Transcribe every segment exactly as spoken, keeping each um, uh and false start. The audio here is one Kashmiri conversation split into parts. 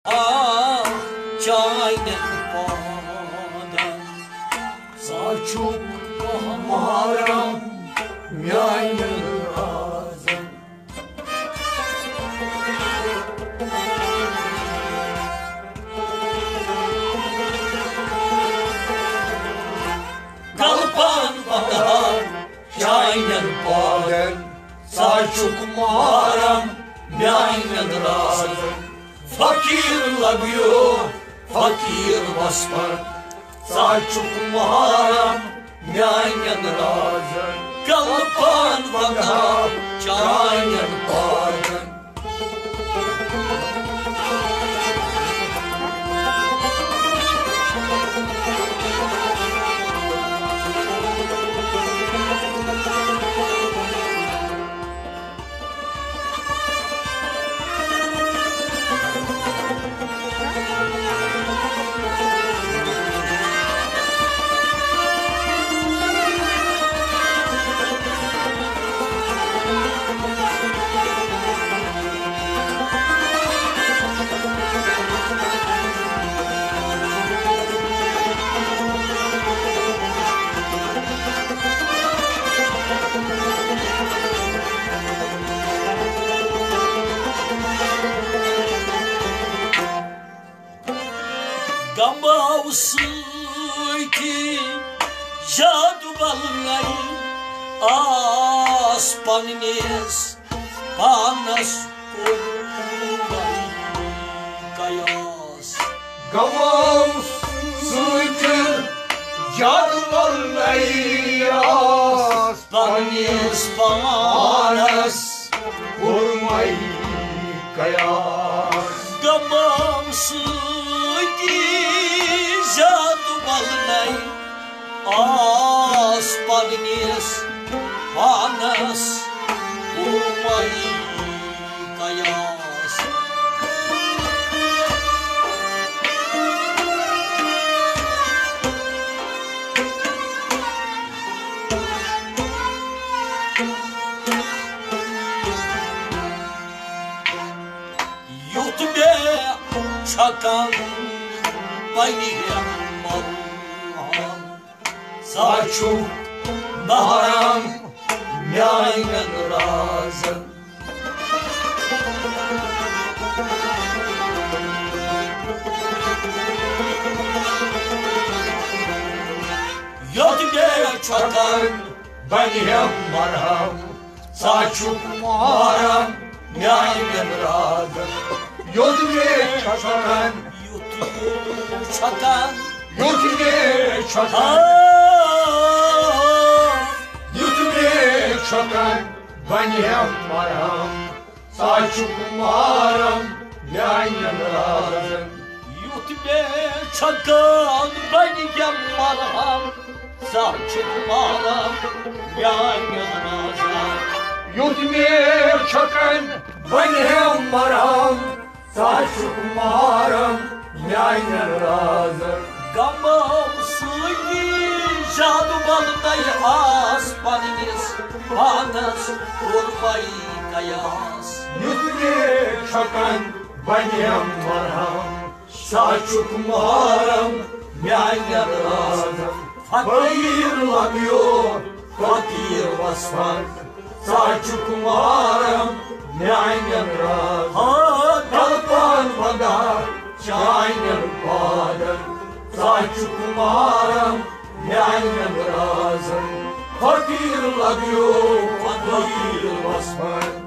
آ، چانٮ۪ن پادن۔ ژٕ چھُکھ محرم میانٮ۪ن رازن۔ کلپان پگہار چانٮ۪ن پادن۔ ژٕ چھُکھ محرم میانٮ۪ن رازن۔ فقیٖر لبیو، فقیٖر وسفر، ژٕ چھُکھ محرم میانٮ۪ن رازن۔ کلپان پگہار چانٮ۪ن پادن۔ غمو سۭتۍ یاد ولنَے آس پننِس پانس قربان قیاس۔ غمو سۭتۍ یاد ولنَے آس پننِس پانس قربان قیاس۔ غمو سۭتۍ یاد ولنَے آس پننِس پانس قربان قیاس۔ یُتھ مےٚ چھکان پننہِ مرحوم۔ ژٕ چھُکھ محرم میانٮ۪ن رازن۔ یوٚت مےٚ چھکان بنہِ ہم مرہم، ژٕ چھُکھ محرم میانٮ۪ن رازن۔ یوٚت مےٚ چھکان، یوٚت مےٚ چھکان، یوٚت مےٚ چھکان، آ۔ یوٚت مےٚ چھکان بنہِ ہم مرہم، ژٕ چھُکھ محرم میانٮ۪ن رازن۔ یُتھ مےٚ چھکان بنہِ ہم مرہم، ژٕ چھُکھ محرم میانٮ۪ن رازن۔ یُتھ مےٚ چھکان بنہِ ہم مرہم، ژٕ چھُکھ محرم میانٮ۪ن رازن۔ غمو سۭتی زیادٕ ولنَے آس پننِس پانس قربان قیاس۔ یُتھ مےٚ چھکان بنہِ ہم مرہم، ژٕ چھُکھ محرم میانٮ۪ن رازن۔ فقیٖر لبیو، فقیٖر وسفر، ژٕ چھُکھ محرم میانٮ۪ن رازن۔ ہا، کلپان پگہار چانٮ۪ن پادن، ژٕ چھُکھ محرم میانٮ۪ن رازن۔ فقیٖر لبیو، فقیٖر وسفر۔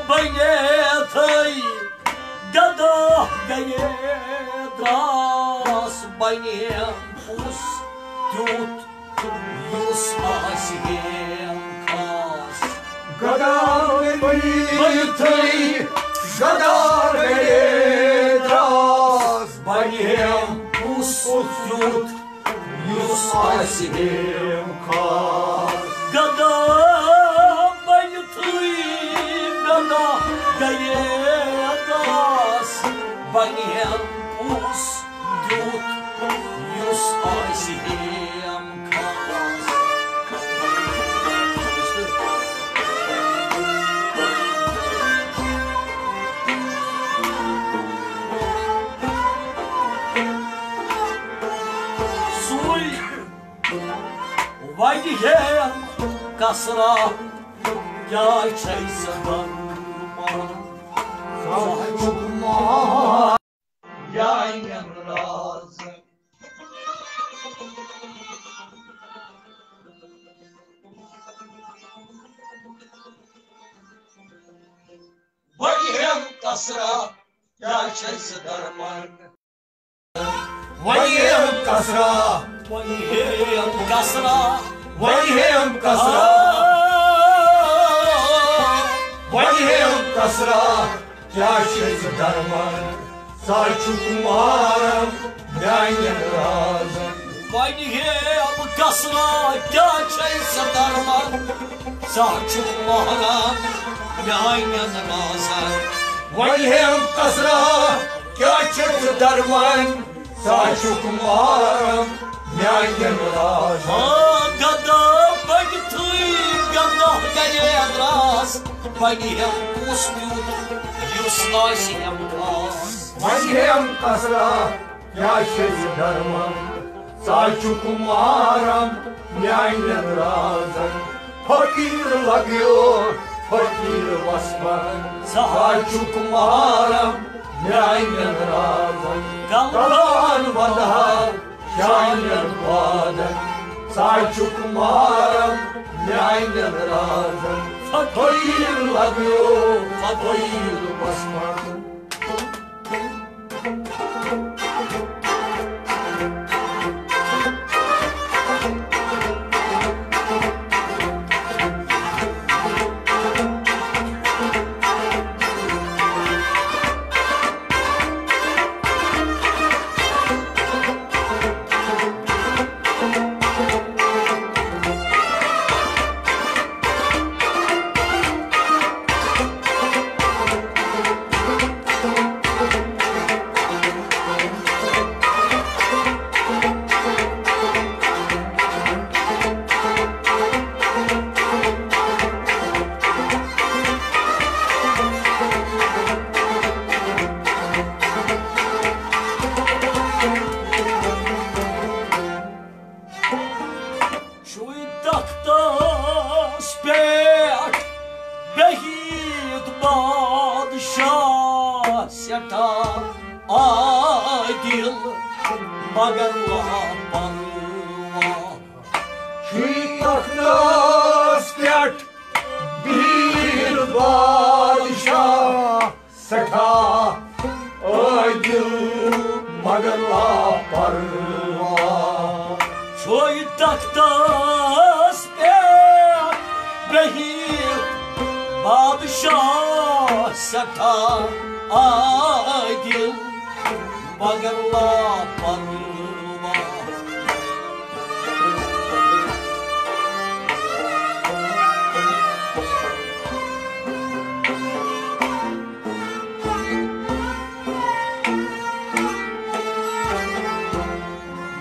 بنیتھٕے گدا گیے دراس، بنیم کُس تیُتھ یُس آسہِ ہے خاص۔ گدا بنیتھٕے گدا گیے دراس، بنیم کُس تیُتھ یُس آسہِ ہے خاص۔ گدا بنتھٕے گدا گیے دراس، بنیم کُس تیُتھ یُس آسہِ ہے خاص۔ سُے وۄنۍ ہیم کسرا، کیٛاہ چھے ژٕ ونان؟ ژٕ چھُکھ ماں میانٮ۪ن رازن۔ وۄنۍ ہیم کسرا، کیٛاہ چھے ژٕ درمان؟ وۄنۍ ہیم کسرا، وۄنۍ ہیم کسرا، وۄنۍ ہیم کسرا، وۄنۍ ہیم کسرا، کیٛاہ چھے ژٕ درمان؟ ژٕ چھُکھ مارم میانٮ۪ن رازن۔ وۄنۍ ہیم کسرا، کیٛاہ چھے ژٕ درمان؟ ژٕ چھُکھ مارم میانٮ۪ن رازن۔ وۄنۍ ہیم کسرا، کیٛاہ چھے ژٕ درمان؟ ژٕ چھُکھ مارم میانٮ۪ن رازن۔ ہاں، گدا بنتھٕے گدا گیے دراس، وۄنۍ ہیم کُس تیُتھ یُس آسہِ ہیم خاص۔ وۄنۍ ہیم کسرا، کیٛاہ چھے ژٕ درمان؟ ژٕ چھُکھ مارم میانٮ۪ن رازن۔ فقیٖر لگیو فقیٖر وسمن، ژٕ چھُکھ مارم میانٮ۪ن رازن۔ کلبان ودہا شانٮ۪ن وادن، ژٕ چھُکھ مارم میانٮ۪ن رازن۔ فقیٖر لگیو فقیٖر وسمن۔ چھُے تختس پٮ۪ٹھ بِہِتھ بادشاہ سٮ۪ٹھاہ عادل مگر لاپرواہ۔ چھُے تختس پٮ۪ٹھ بِہِتھ بادشاہ سٮ۪ٹھاہ عٲدِل مگر لاپرواہ۔ چھُے تختس پٮ۪ٹھ بِہِتھ بادشاہ سٮ۪ٹھاہ عٲدِل مگر لاپرواہ۔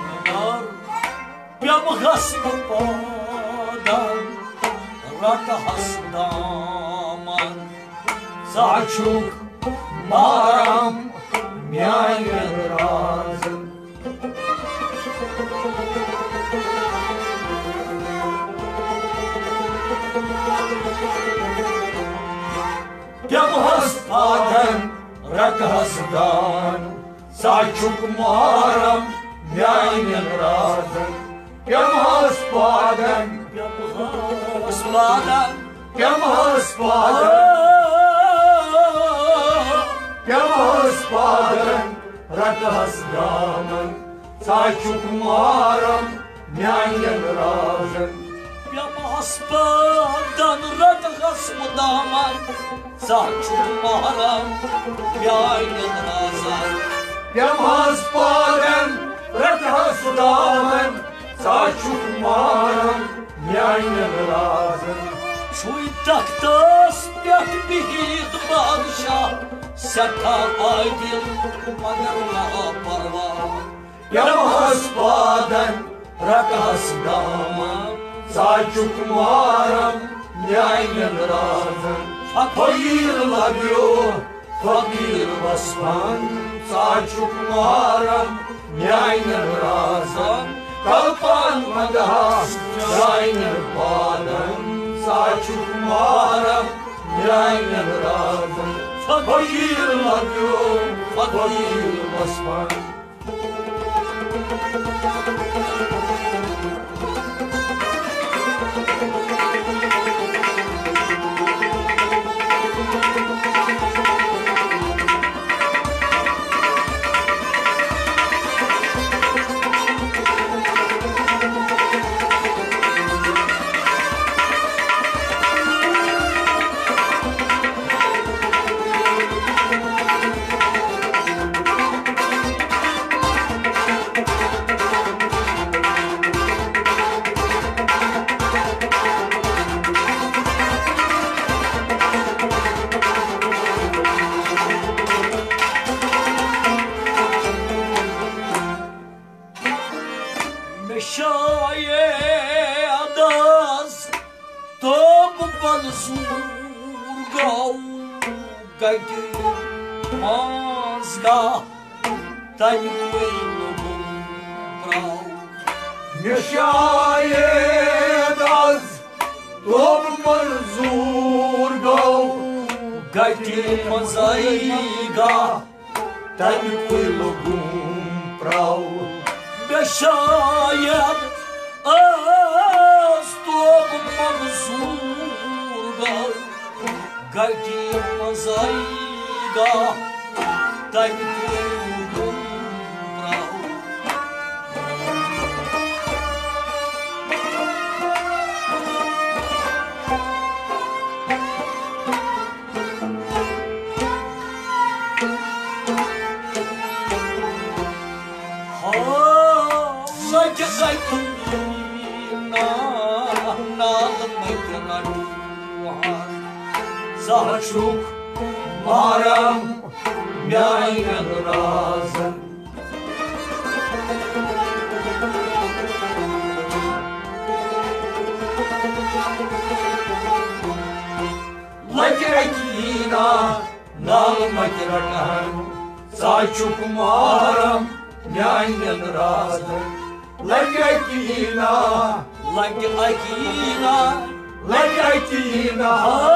مگر پیمہس بہٕ پادن، رٹہس دامن، ژٕ چھُکھ مارم میانٮ۪ن رازن۔ پیمہس پادن، رٹہس دامن، ژٕ چھُکھ مارم میانٮ۪ن رازن۔ پیمہس پادن، پیمہس پادن، پیمہس پادن۔ ژٕ چھُکھ محرم میانٮ۪ن رازن۔ پیمہٕ ہس پادن رٹہٕ ہس بہٕ دامن، ژٕ چھُکھ محرم میانٮ۪ن رازن۔ پیمہٕ ہس پادن رٹہٕ ہس بہٕ دامن، ژٕ چھُکھ محرم میانٮ۪ن رازن۔ چھُے تختس پٮ۪ٹھ بِہِتھ بادشاہ، سٮ۪ٹھاہ عٲدِل مگر لاپرواہ۔ پیمہٕ ہس پادن رٹہٕ ہس دامن، ژٕ چھُکھ محرم میانٮ۪ن رازن۔ فقیٖر لبیو فقیٖر وسفن، ژٕ چھُکھ محرم میانٮ۪ن رازن۔ کلپان ونٛدہس چانٮ۪ن پادن، ژٕ چھُکھ محرم میانٮ۪ن رازن۔ فقیٖر لبیو فقیٖر وسفن۔ مےٚ شاید از توبہٕ منظوٗر گوٚو، گَگہِ منٛز گاہ تَمہِ کُے لوٚگُم پرٛاو۔ مےٚ شاید از توبہٕ منظوٗر گوٚو، گَگہِ منٛزٕے گاہ تَمہِ کُے لوٚگُم پرٛاو۔ مےٚ شاید ٲس توبہٕ منظوٗر گوٚو، گَگہِ منٛزٕے گاہ تَمہِ کُے لوٚگُم پرٛاو۔ ہاو، لگہِ اَکی نا-، نالہٕ مٔتۍ رٹوہن۔ زانٛہہ چھُکھ محرم میانٮ۪ن رازن۔ لگہِ اَکی نا نالہٕ مٔتۍ رٹہن، ژٕ چھُکھ محرم میانٮ۪ن رازن۔ لگہِ اَکی نا، لگہِ اَکی نا، لگہِ اَکی نا، آ،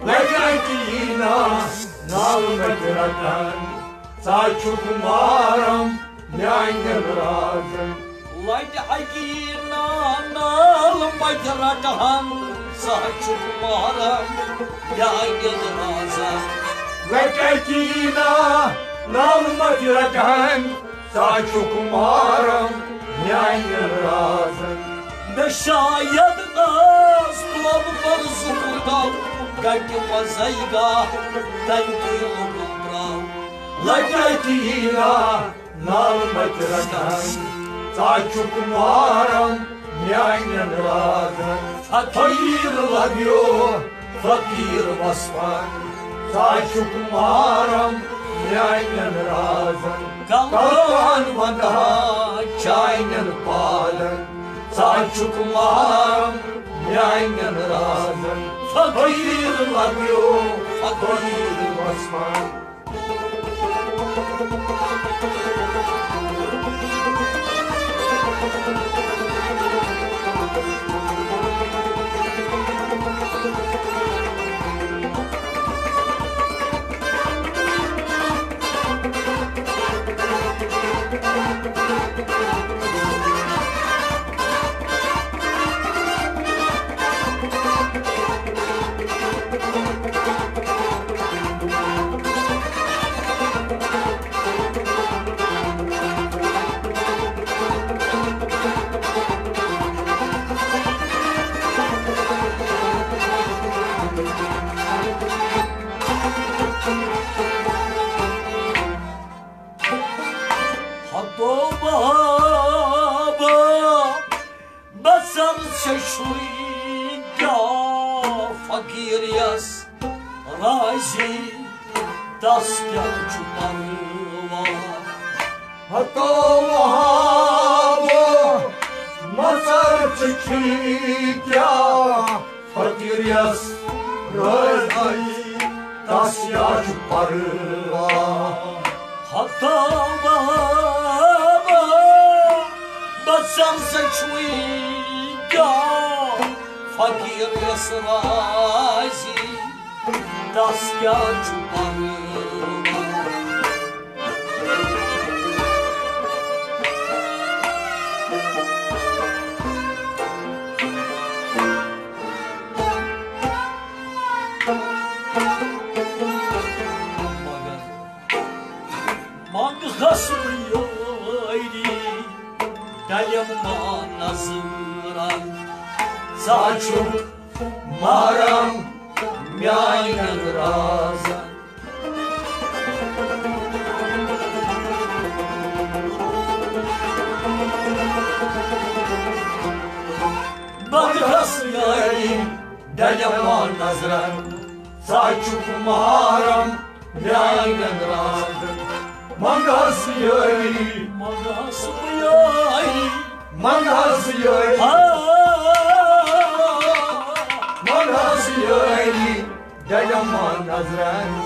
لگہِ اَکی نا نالہٕ مٔتۍ رٹہن، ژٕ چھُکھ محرم میانٮ۪ن رازن۔ لگہِ اَکی نا نالہٕ مٔتۍ رٹہن، ژٕ چھُکھ محرم میانٮ۪ن رازن۔ لگہِ اَکی نا نالہٕ مٔتۍ رٹہن، ژٕ چھُکھ محرم میانٮ۪ن رازن۔ مےٚ شاید ٲس توبہٕ منظوٗر گوٚو، گَگہِ منٛزٕے گاہ تَمہِ کُے لوٚگُم پرٛاو۔ لگہِ اَکی نا نالہٕ مٔتۍ رٹہن، ژٕ چھُکھ محرم میانٮ۪ن رازن۔ فقیٖر لبیو فقیٖر وسفن، ژٕ چھُکھ محرم میانٮ۪ن رازن۔ کلہن ونٛدہا چانٮ۪ن پادن، ژٕ چھُکھ محرم میانٮ۪ن رازن۔ فقیٖر لبیو فقیٖر وسفن۔ فقیٖر یَس راضی، تَس کیٛاہ چھُ پَرواے؟ ہتو وہابو مژر چھُ چھی کیٛاہ، فقیٖر یَس راضی، تَس کیٛاہ چھُ پَرواے؟ ہتو بابا، بہٕ ژم سا چھُے کیٛاہ، فقیٖر یَس راضی، تَس کیٛاہ چھُ پَرواے؟ منٛگہس بہٕ یٲری، ڈلٮ۪م ما نظرن، ژٕ چھُکھ محرم میانٮ۪ن رازن۔ منٛگہس یٲری، ڈلٮ۪م ما نظرن، ژٕ چھُکھ محرم میانٮ۪ن رازن۔ منٛگہس یٲری، منٛگہس یٲری، منٛگہس یٲری، آ، منٛگہس یٲری، ڈلٮ۪م ما نظرن،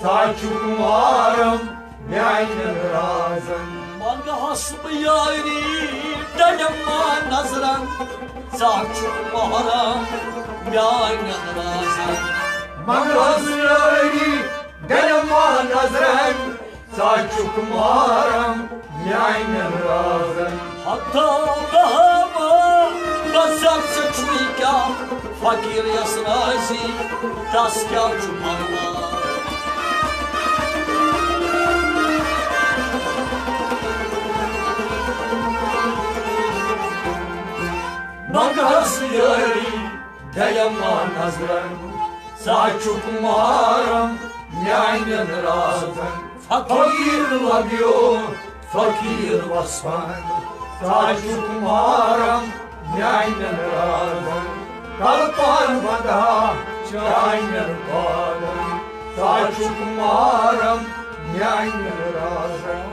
ژٕ چھُکھ محرم میانٮ۪ن رازن۔ منٛگہس بہٕ یٲری، ڈلٮ۪م ما نظرن، ژٕ چھُکھ محرم میانٮ۪ن رازن۔ منٛگہس یٲری، ڈلٮ۪م ما نظرن، ژٕ چھُکھ محرم میانٮ۪ن رازن۔ ہتو بہابا، بہٕ ژم سا چھُے کیٛاہ، فقیٖر یَس راضی، تَس کیٛاہ چھُ پَرواے؟ منٛگہس یٲری، ڈلٮ۪م ما نظرن، ژٕ چھُکھ محرم میانٮ۪ن رازن۔ فقیٖر لبیو، فقیٖر وسان، ژٕ چھُکھ محرم میانٮ۪ن رازن۔ کلپان ودہا چانٮ۪ن بالن، ژٕ چھُکھ محرم میانٮ۪ن رازن۔